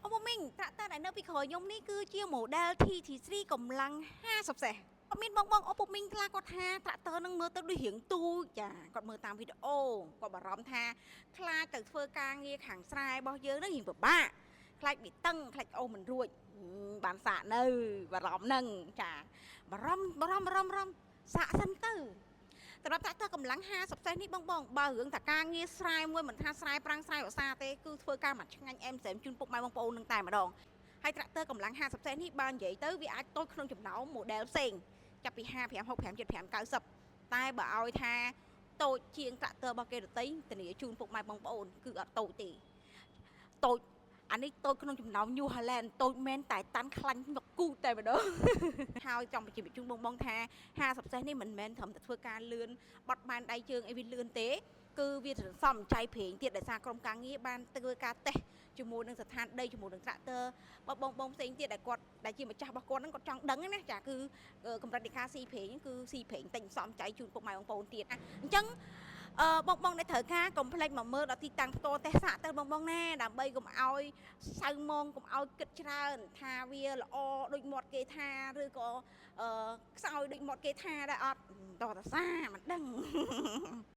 អូម៉ូមីងត្រាក់ទ័រដែលនៅពីក្រោយខ្ញុំនេះគឺជា model TT3 កម្លាំង50សេះអត់មានបងបងអូពុកមីងខ្លះគាត់ថាត្រាក់ទ័រនឹងមើលទៅដូចរៀងទូចចាគាត់មើលតាមវីដេអូគាត់បារម្ភថាខ្លាចទៅធ្វើការងារខាងស្រែរបស់យើងនឹងរៀងពិបាកខ្លាចវាតឹងខ្លាចអូសមិនរួចបានសាកនៅបារម្ភហ្នឹងចាបារម្ភបារម្ភបារម្ភបារម្ភសាកសិនទៅសម្រាប់ត្រាក់ទ័រកម្លាំង50សេះនេះបងបងបើរឿងតែការងារស្រែមួយមិនថាស្រែប្រាំងស្រែឧស្សាហ៍ទេគឺធ្វើការមួយឆ្ងាញ់អែមសែមជូនពុកម៉ែបងប្អូននឹងតែម្ដងហើយត្រាក់ទ័រកម្លាំង50សេះនេះបើនិយាយទៅវាអាចតូចក្នុងចំណោម model ផ្សេងចាប់ពី55 65 75 90តែបើឲ្យថាតូចជាងត្រាក់ទ័ររបស់គេដទៃធានាជូនពុកម៉ែបងប្អូនគឺអត់តូចទេតូចអានេះតូចក្នុងចំណោម New Holland តូចមែនតែតាន់ខ្លាញ់មកគូតែម្ដង ហើយចង់បញ្ជាក់ជូនបងបងថា50សេះនេះមិនមែនត្រឹមតែធ្វើការលឿនបត់បែនដៃជើងអីវាលឿនទេគឺវាសន្សំចៃប្រេងទៀតដោយសារក្រុមការងារបានធ្វើការតេស្តជាមួយនឹងស្ថានដីជាមួយនឹងត្រាក់ទ័របើបងបងផ្សេងទៀតដែលគាត់ដែលជាម្ចាស់របស់គាត់ហ្នឹងគាត់ចង់ដឹងណាចាគឺកម្រិតនៃការស៊ីប្រេងគឺស៊ីប្រេងតិចសំចៃជូនពុកម៉ែបងប្អូនទៀតអញ្ចឹងអឺបងបងដែលត្រូវការកុំភ្លេចមកមើលដល់ទីតាំងផ្ទាល់តេស្តសាកទៅបងបងណាដើម្បីកុំឲ្យសៅមងកុំឲ្យគិតច្រើនថាវាល្អដូចមាត់គេថាឬក៏អឺខ្សោយដូចមាត់គេថាដែរអត់តោះតាសាមិនដឹង។